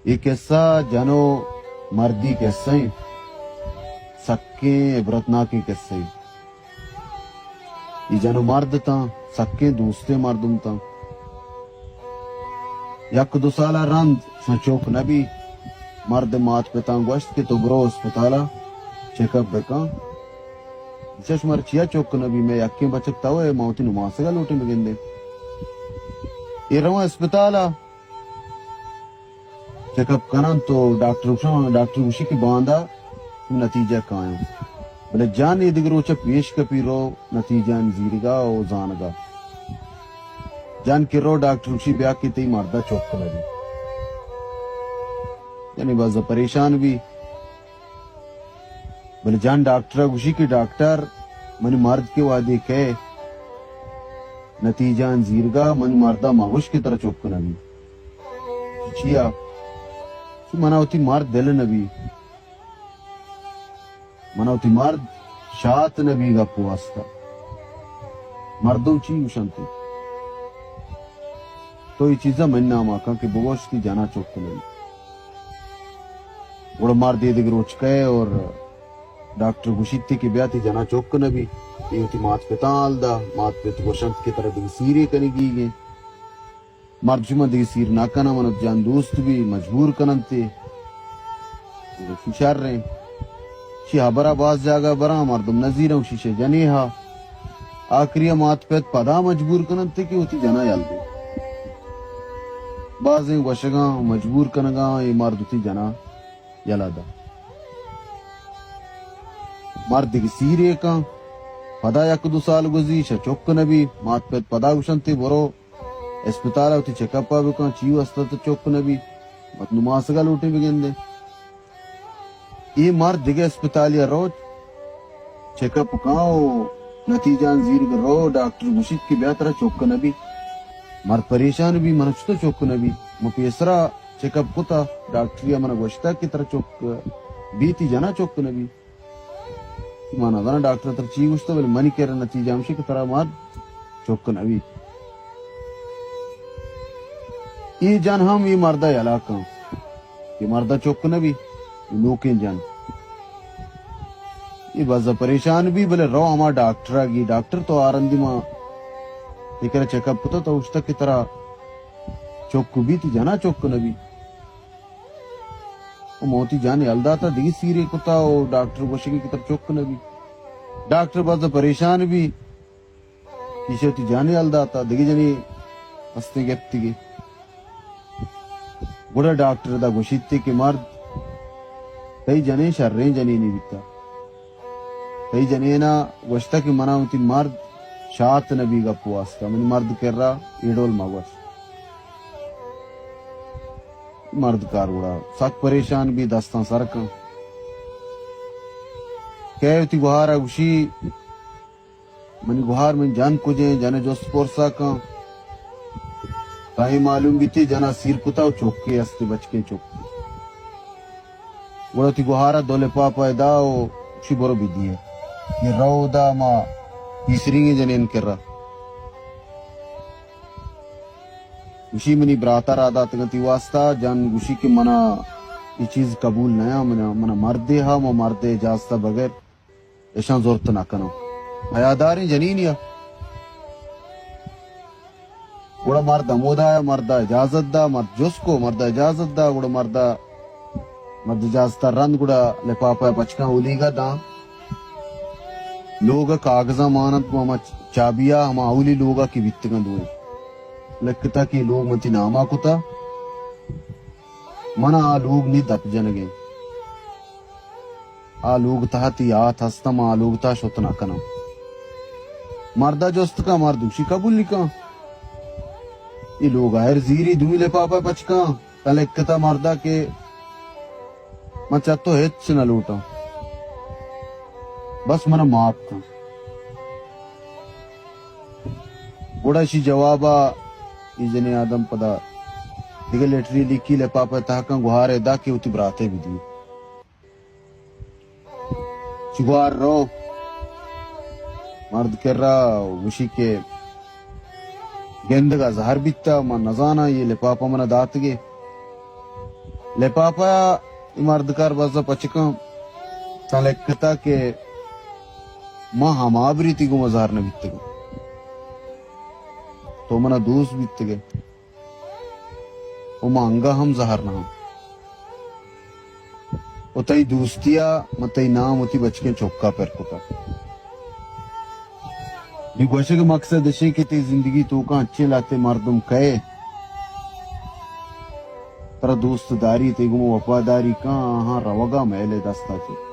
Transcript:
اے قصہ جن و مردی قصہ ایں، سکیں عبرتناکیں قصہ ایں۔ اے جن و مرد تاں، سکیں دوستیں مردم تاں۔ یک دو سال ءَ رند شاں چک نہ بی۔ مرد مات پتاں گوشت کہ تو برو اسپتال ءَ چیک اپ بکن۔ چش مر چیا چک نہ بی، مئے یکیں بچک تو ئے، ما وتی نماسگ ءَ لوٹیں بگندیں۔ اے رواں اسپتال ءَ۔ چیک اپ کننت و ڈاکٹر گوشاں، ڈاکٹر گوشی کہ باندا نتیجہ کایاں۔ بلے جان اے دگہ روچ ءَ پیش کپی رو نتیجہانی زیرگا و زانگا۔ جان کہ رو ڈاکٹر گوشی بیا کہ تئی مردا چک نہ بی۔ یعنی باز پریشان بی۔ بلے جان ڈاکٹر ءَ گوشی کہ ڈاکٹر، منی مرد کہ وہدے کئے نتیجہان زیرگا، منی مردا مگوش کہ ترا چک نہ بی۔ چیا؟ چو منا وتی مرد دل نہ بی۔ منا وتی مرد شات نہ بی گپ واسطہ۔ مردم چی گوشنت؟ تو اے چیزا منی ناما کن کہ بگوش تئی جنا چک نہ بی۔ گڑا مرد اے دگہ روچ کئے اور ڈاکٹر گوشیت کہ بیا تئی جنا چک نہ بی۔ اے وتی مات پتاں حال دا، مات پت گوشنت کہ ترا دگہ سیرے کنگی گیں۔ مرد شما دگہ سیر نہ کناں، من جان دوست بی، مجبور کننت۔ شریں۔ شی ہبرا باز جاگہ براں، مردم نزیراں، شیشے جنے ہا۔ آخری مات پت پدا مجبور کننت کہ وتی جنا یل دے۔ بازیں گوشگاں، مجبور کنگاں، اے مرد وتی جنا یلا دا۔ مرد دگہ سیرے کن، پدا یک دو سال گوزی، شہ چک نہ بی، مات پت پدا گوشنت برو اسپتال ءَ وتی چیک اپ ءَ بکن، چی واسطہ تو چک نہ بی، وت نماسگ ءَ لوٹیں بگندیں۔ اے مرد دگہ اسپتالے ءَ روت، چیک اپ کن و نتیجہان زیرگ رو، ڈاکٹر گوشیت کہ بیا ترا چک نہ بی۔ مرد پریشان بی، من چتو چک نہ بی؟ من پیسرا چیک اپ کتا، ڈاکٹریا منا گوشتا کہ ترا چک بی، تئی جنا چک نہ بی۔ من نزاناں ڈاکٹر ترا چی گوشتا، بلے منی کرا نتیجہ ہمشی کہ ترا مرد چک نہ بی۔ اے جن ہم اے مردا یلا کن کہ مردا چک نہ بی، نوکیں جن۔ اے بزا پریشان بی، بلے رو ہما ڈاکٹرا گی، ڈاکٹر تو آرندی ما تئی کرا چیک اپ کتا، تو گوشتا کہ ترا چک بی، تئی جنا چک نہ بی۔ و من وتی جان یل داتا، دگہ سیرے کتا و ڈاکٹر گوشگی کہ ترا چک نہ بی۔ ڈاکٹر باز پریشان بی، ایشی وتی جان یل داتا، دگہ جنے ہستیں گپتگی۔ گڑا ڈاکٹر دا گوشیت کہ مرد، تئی جنین شریں جنینے بیتا۔ تئی جنینا گوشتا کہ منا وتی مرد شات نہ بی گپ واسطہ، منی مرد کرا اے ڈول مگوش۔ مرد کار گڑا سک پریشان بی، دستاں سر کن۔ کئے وتی گوہارا گوشی، منی گوہار، منی جن کجیں؟ جن جست پرسا کن۔ تاں اے معلوم بیتی جنا سیر کتا و چکے استی، بچکیں چک۔ گڑا وتی گوہارا دو لپاپا دا و گوشی برو بدیے۔ اے رو دا ما پیسریگیں جنین کرا۔ گوشی منی براتا را داتگاں تئی واسطہ، جن گوشی کہ منا اے چیز قبول نیاں، منا، منا مردے ہا، ما مردے اجازتا بغیر اشاں زرت نہ کناں۔ حیاداریں جنینیا۔ گڑا مرد ہمودا آیا، مردا اجازت دا، مرد جست کو، مردا اجازت دا، گڑا مردا، مرد اجازتا رند گڑا لپاپا پچکاں اولیگا داں۔ لوگ کاغذاں مانت گوں ہما چابیا، ہما اولی لوگا کہ بیتگاں دوئیں۔ لکھتا کہ لوگ من تئی ناما کتا، منا آ لوگ نی دپ جنگیں۔ آ لوگ تہا تئی آت ہستاں، من آ لوگ تہا شت نہ کناں۔ مردا جست کن، مرد گوشی قبول نی کن۔ اے لوگ آئر زیری، دومی لپاپا پچ کن، تاں لکھتا مردا کہ من چہ تو ہچ نہ لوٹاں، بس منا معاف کن۔ گڑا اشی جوابا اے جنیں آدم پدا دگہ لیٹری لکھی، لپاپا تہا کن، گوہارے دا کہ وتی براتے بدی۔ چہ گوہار رو مرد کرا گوشی کہ گندگا زہر بیتا، من نزاناں، اے لپاپا منا داتگے۔ لپاپا، اے مردکار بزاں پچ کن، تاں لکتا کہ ما ہما بری تئی گوما زہر نہ بیتگاں۔ تو منا دوست بیتگے و ما انگا ہم زہر نہ آں۔ و تئی دوستیا من تئی نام وتی بچکیں چکا پر کتا۔ نی گوشگ مقصد اشیں کہ تئی زندگی توکا انچیں لہتے مردم کئے ترا دوست داری، تئی گوما وفاداری کن، آہاں روگا میل دستا چہ۔